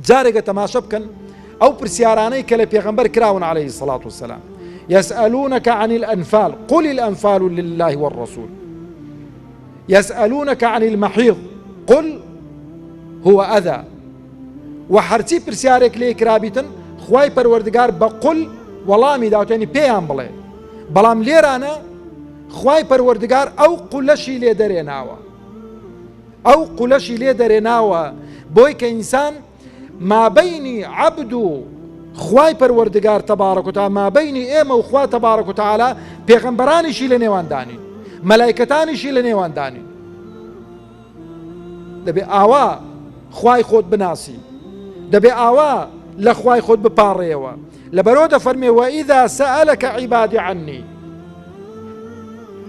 جارێکە تەماشە بکەن ئەو پرسیارانەی کە لە پێغەمبەر کراون عەلەیهی سەڵات وسەلام يسألونك عن الأنفال قل الأنفال لله والرسول يسألونك عن المحيض قل هو أذى و هەرچی پرسیارێک لێ کرابیتن خوای پەروەردگار بە قل وەڵامی داوتێنی پێیان بڵێ بەڵام لێرانە خوای پەروەردگار ئەو قولەشی لێ دەرێناوە ئەو قولەشی لێ دەرێناوە بۆی کە ئینسان مابەینی عەبد و خوای پەروەردگار تبارک و تعالی مابەینی ئێمە و خوا تبارک و تعالی پێغەمبەرانیشی لە نێوان دانین مەلایکەتانیشی لە نێوان دانین دەبێ ئاوا خوای خۆت بناسی دەبێ ئاوا لە خوای خۆت بپاڕێەوە لەبەرەوە دەفەرمێ وإذا سألك عبادي عني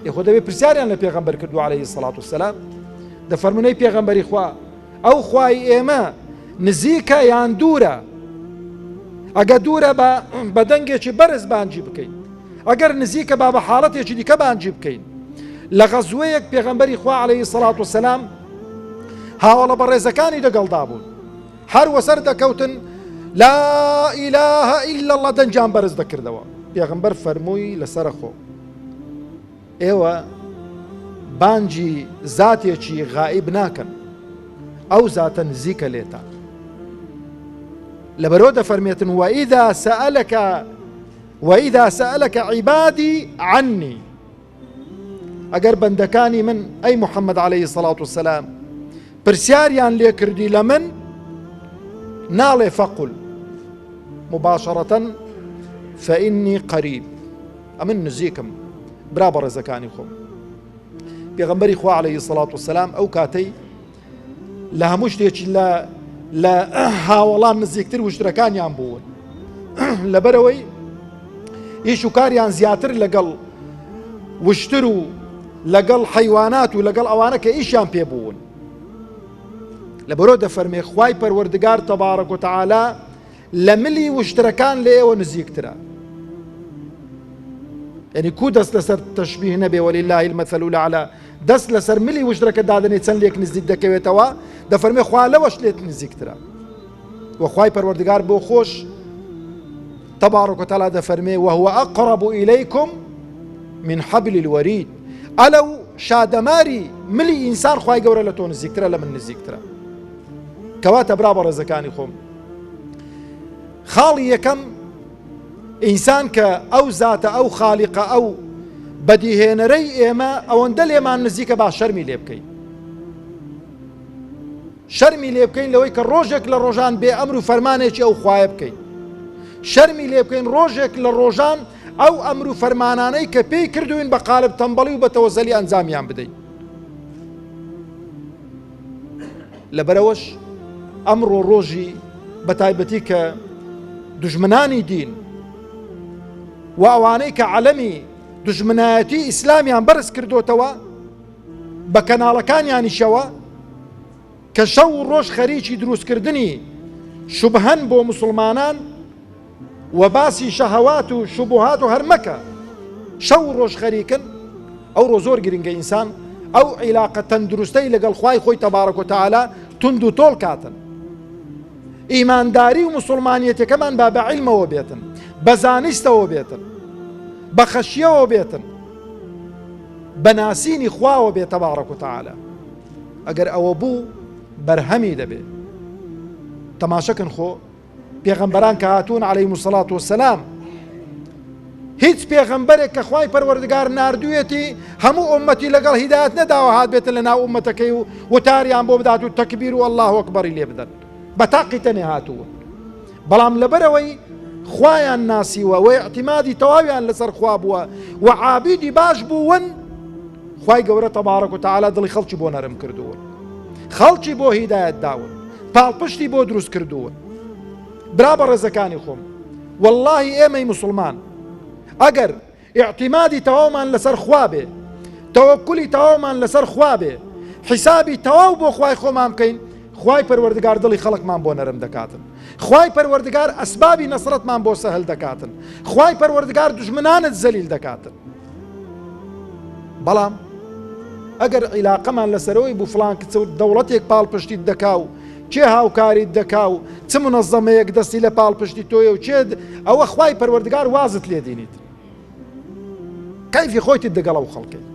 یخۆ دەبێ پرسیاریان لە پێغەمبەر کردو عليه الصلاة والسلام دەفەرمونەی پێغەمبەری خوا ئەو خوای ئێمە نزیکە یان دوورە؟ ئەگە دوورە بە بە دەنگێکی بەرز بانگی بکەین ئەگەر نزیکە با بە حاڵەتێکی دیکە بانگی بکەین لە غەزوەیەک پێغەمبەری خوا عەلەیهی سەڵات وسەلام هاوڵە بەڕێزەکانی دەگەڵدا بوون هەر وەسەر دەکەوتن لا إله إلا الله دەنگیان بەرز دەکردەوە پێغەمبەر فەرمووی لەسەر خۆ ئێوە بانگی زاتێکی غائیب ناکەن، ئەو زاتە نزیکە لێتان. لەبەرەوە دەفەرمێتن وإذا سألك وإذا سألك عبادي عني ئەگەر بەندەکانی من ئەی محەممەد عليه سەڵات وسلام پرسیاریان لێکردی لە من ناڵێ فەقل مباشرة فإني قريب ئەمن نزیکم برا بەڕێزەکانی خۆم پێغەمبەری خوا عەلەیهی سەڵات وسەلام ئەو کاتەی لە هەموو شتێکی لە لە هاوەڵان نزیکتر وشترەکانیان بوون لەبەرەوەی ئیش و کاریان زیاتر لەگەڵ وشتر و لەگەڵ حیوانات و لەگەڵ ئەوانە کە ئیشیان پێ بوون لە بەرۆ دەفەرمێ خوای پەروەردگار تەبارەک و تەعالا لە ملی وشترەکان لە ئێوە نزیکترە. یعنی کو دەست لەسەر تەشبیه نەبێ ولله المثل الاعلى دەست لەسەر ملی وشترەکە دادەنێ چەند لێک نزیک دەکەوێتەوە دەفەرمێ خوا لەوەش لێت نزیکترە و خوای پەروەردگار بۆ خۆش تبارك وتعالى دەفەرمێ وهو أقرب إليكم من حبل الوريد ئەلەو شادەماری ملی ئینسان خوای گەورە لە تۆ نزیکترە لە من نزیکترە کەواتە برا بەڕێزەکانی خۆم خاڵی یەکەم ئینسان کە ئەو زاتە ئەو خالیقە ئەو بەدیهێنەرەی ئێمە ئەوەندە لێمان نزیکە با شەرمی لێ بکەین شەرمی لێ بکەین لەوەی کە ڕۆژێک لە ڕۆژان بێ ئەمر و فەرمانێکی ئەو خوایە بکەین شەرمی لێ بکەین ڕۆژێک لە ڕۆژان ئەو ئەمر و فەرمانانەی کە پێی کردوین بە قالب تەمبەڵی و بە تەوەزەلی ئەنجامیان بدەین لەبەرئەوەش ئەمڕۆ ڕۆژی بەتایبەتی کە دوژمنانی دین و ئەوانەی کە عەلەمی دوژمنایەتی ئیسلامیان بەرز کردوتەوە بە کەناڵەکانیانیشەوە کە شەو و ڕۆژ خەریکی دروستکردنی شوبهەن بۆ مسلمانان و باسی شەهەوات و شوبوهات و هەر مەکە شەو و ڕۆژ خەریکن ئەوڕۆ زۆر گرنگە ئینسان ئەو عیلاقە تەندروستەی لەگەڵ خوای خۆی تەبارەک و تەعالا توند و تۆڵ کاتن ئیمانداری و مسلمانیەتەکەمان با بە عیلمەوە بێتن بە زانستەوە بێتن بە خەشیەوە بێتن بە ناسینی خواوە بێت تەبارەک و تەعالا ئەگەر ئەوە بوو بەرهەمی دەبێ تەماشەکەن خۆ پێغەمبەران کە هاتوون عەلەیهم الصلاة والسلام هیچ پێغەمبەرێک کە خوای پەروەردگار ناردوویەتی هەموو ئومەتی لەگەڵ هیدایەت نەداوە هات بێتە لە ناو ئومەتەکەی و وتاریان بۆ بدات و تەکبیر و الله ئەکبەری لێ بدەن بە تاقی تەنێ هاتوون بەڵام لەبەرەوەی خوایان ناسیوە و اعتمادی تەواویان لەسەر خوا بووە و عابیدی باش بوون خوای گەورە تەبارەک و تەعالا دڵی خەڵکی بۆ نەرم کردوون خەڵکی بۆ هیدایەت داون پاڵپشتی بۆ دروست کردوون برا بەڕێزەکانی خۆم واللهی ئێمەی مسلمان ئەگەر اعتمادی تەواومان لەسەر خوا بێ تەوەکولی تەواومان لەسەر خوا بێ حیسابی تەواو بۆ خوای خۆمان بکەین خوای پەروەردگار دڵی خەڵکمان بۆ نەرم دەکاتن خوای پەروەردگار ئەسبابی نەسرەتمان بۆ سەهل دەکاتن خوای پەروەردگار دوژمنانت زەلیل دەکاتن بەڵام ئەگەر عیلاقەمان لەسەرەوەی بوو فڵان کچ و دەوڵەتێک پاڵپشتیت دەکا و کێ هاوکاریت دەکا و چ منەزەمەیەک دەستی لە پاڵپشتی تۆیە و چێ ئەوە خوای پەروەردگار وازت لێ دینیت کەیفی خۆیتت دەگەڵ ئەو خەڵکەی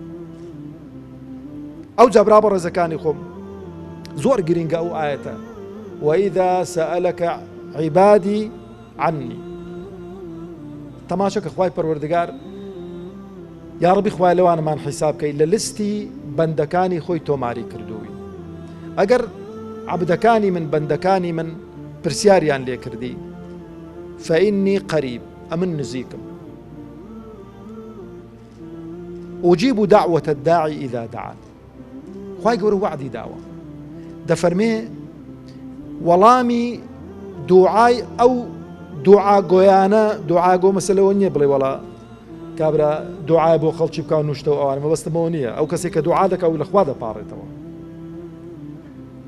ئەو جا برا بەڕێزەکانی خۆم زۆر گرنگە ئەو ئاەتە وإذا سألك عبادي عني تەماشە کە خوای پەروەردگار یاڕەبی خوای لەوانەمان حیساب کەی لە لستی بەندەکانی خۆی تۆماری کردووین ئەگەر عەبدەکانی من بەندەکانی من پرسیاریان لێ کردی فإني قريب ئەمن نزیکم أجيب دعوة الداعي إذا دعان خوای گەورە وەعدی داوە دەفەرمێ وەڵامی دوعای ئەو دوعاگۆیانە دوعاگۆ مەسەلەوە نییە بڵێ وەڵا کابرا دوعای بۆ خەڵکی بکە نوشتەوە ئەوانە مەبەستمەوە نییە ئەو کەسێک کە دوعا دەکا و لە خوا دەپاڕێتەوە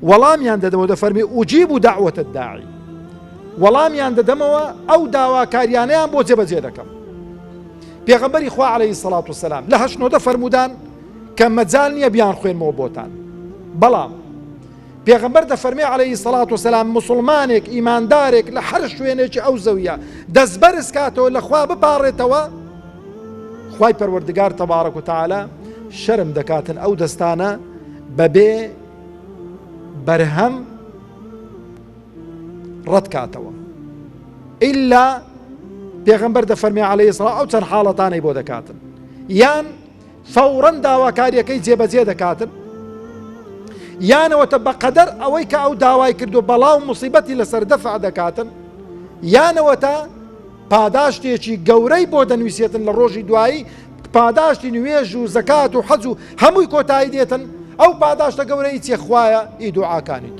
وەڵامیان دەدەمەوە دەفەرمی أجيب دعوة الداع وەڵامیان دەدەمەوە ئەو داواکاریانەیان بۆ جێبەجێ دەکەم پێغەمبەری خوا عەلەیهی سەڵات وسەلام لە هەشت نۆدە فەرموودان کە مەجال نییە بیانخوێنمەوە بۆتان بەڵام پێغەمبەر دەفەرمێ عەلەیهی سەڵات وسەلام موسڵمانێک ئیماندارێک لە هەر شوێنێکی ئەو زەویە دەست بەرز کاتەوە لە خوا بپاڕێتەوە خوای پەروەردگار تەبارەک و تەعالا شەرم دەکاتن ئەو دەستانە بەبێ بەرهەم ڕەت کاتەوە ئللا پێغەمبەر دەفەرمێ عەلەیهی سڵام ئەو چەند حاڵەتانەی بۆ دەکاتن یان فەوڕەن داواکاریەکەی جێبەجێ دەکاتن یانەوەتە بەقەدەر ئەوەی کە ئەو داوای کردو بەڵا و مصیبەتی لەسەر دەفع دەکاتن یانەوەتە پاداشتێکی گەورەی بۆ دەنووسێتن لە ڕۆژی دوایی پاداشتی نوێژ و زەکات و حەج و هەمووی کۆتایی دێتن ئەو پاداشتە گەورەی چێ خوایە ئی دوعاکانیت.